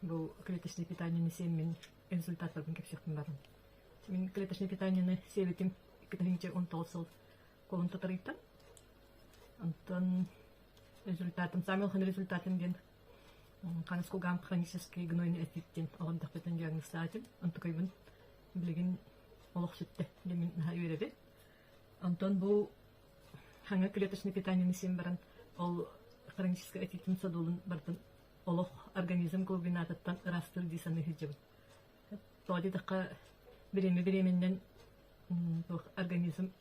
Бу клеточное питаниены сиэн мин результаттарбын кэпсиэхпин баҕарабын. Мин клеточное питаниены сиэбитим 2019 сыл кулун тутарыйтан. Онтон результатым, самый улахан результатым диэн хаҥас кулгаам хронический гнойный отит диэн оҕом тахпытын диагностаатым. Онтукайбын билигин олох сүттэ диэн мин наһаа үөрэбин. Онтон бу хаҥа клеточное питаниены сиэн баран ол хроническай отитын содулун барытын олох организм глубинатыттан ыраастыыр дии саныы сылдьабын. Тоҕо диэтэххэ, бириэмэ бириэмэннэн туох организм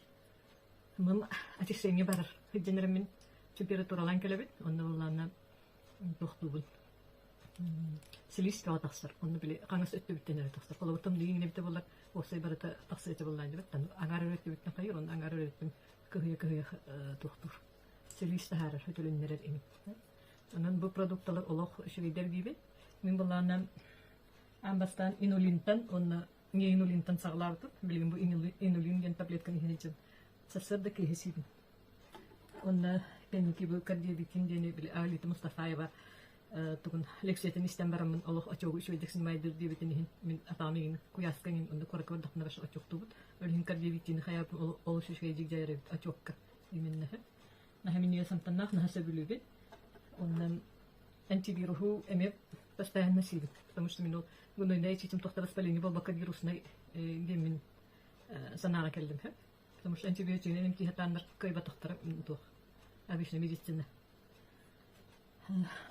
мым очищение барар. Сылдьан эрэммин температуралаан кэлэбин, онно буоллаҕына туохтуубун силис бөҕө тахсар. Онно били хаҥас өттүбүттэн эрэ тахсар. Холобур, тымныы иҥнэ эбитэ буоллар, уопсай барыта тахсыа этэ буоллаҕа диэбит. Аҥаар эрэ өттүбүттэн хайыыр, онно аҥаар эрэ өттүм кыһыйа-кыһыйа туохтуур. Силис таһаарар, өтөлүннэрэр ини. Онон бу продукталар олох үчүгэйдэр диибин. Мин былааннан аан бастаан инулинтан уонна не инулинтан саҕалаабытым. Билигин бу инулин диэн таблетканы иһэн сылдьан сарсыарда киэһэ сиибин. Уонна кэнники бу кардиобитин диэни били Алита Мустафаева тугун лекциятын истэн бараммын олох очуогу үчүгэйдик снимайдыр диэбитин иһин мин атаҕым иҥин куйааска иҥин онно куоракка бардахпына вообще очуоктуубут. Ол иһин кардиобитини хайаабын олус үчүгэйдик дьайар эбит очуокка именно. Наһаа минньигэс амтаннаах, наһаа сөбүлүүбүн. Онон антивируһу эмиэ постоянно сиибин, потому что мин ол гнойнай отитым туох да воспаление буолбакка вируснай диэммин санааҕа кэллим. Потому что антибиотигынан эмтии сатааннар кыайбатахтара туох обычно медицина.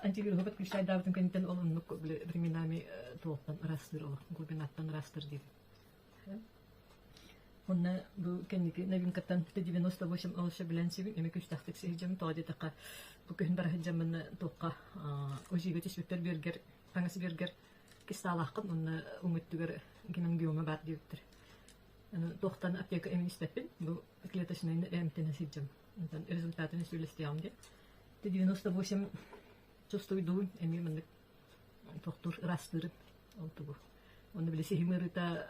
Антивируһу подключайдаабытым кэнниттэн ол оннук временами туохтан ыраастыыр олох глубинаттан ыраастыыр диибин. Онно бу кэнники новинкаттан Т-98 олус сөбүлээн сиибин, эмиэ күүстээхтик сиһдьэм. Тоҕо диэтэххэ, бу күһүн бара сылдьаммын туохха УЗИга түспүппэр бүөргэр, таҥас бүөргэр кистаалааххын уонна уҥа өттүгэр гемангиома баар диэбиттэр. Туохтан аптека эмин испэппин, бу клеточнайны эмтэнэ сылдьам. Онтон результатын сүлэстиэҕим диэн. Т-98 чувствуйдуун эмиэ маннык тохтуур ыраастыырын ол тугу Онно били сиһим ыарыыта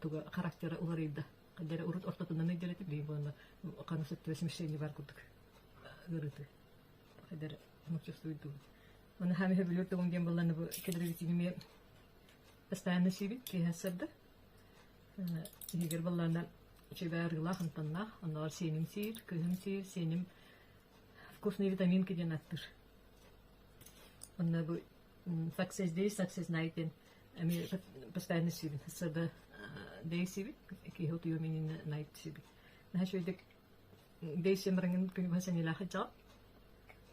туга характера уларыйда. Хайдары урут ортотунан ыйдар этим, билигин буолла хаҥас өттүгэр смещение бар курдук ыарыыты. Хайдары чувствуйдуубун. Оны хаами сөбүлүүр тугум диэн буолланы бу кедровитин постоянно сиибин, киэһэ сарда. Иһигэр буоллаана үчүгэй арыылаах, амтаннаах, оннооҕор сиэним сиир, кыыһым сиир, сиэним вкусные витаминки диэн ааттыыр. Онно бу Success Day, Success Night диэн эмиэ постоянно сиибин. СД Day сиибит, киһи утуйуом иннинэ Night сиибит. Наһаа үчүгэйдик Day сиэн бараҥҥын күнү быһа сэниэлээх сылдьаҕын.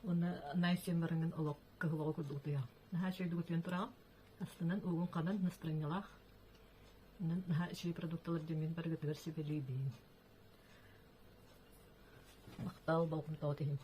Уонна Night сиэн бараҥҥын олох кыһыл оҕо курдук утуйаҕын. Наһаа үчүгэйдик утуйан тураҕын. Астынан, уугун ханан, настырыанньалаах. Онон наһаа үчүгэй продукталар диэн мин барыгытыгар сүбэлиибин. Махтал болҕомтоҕут иһин.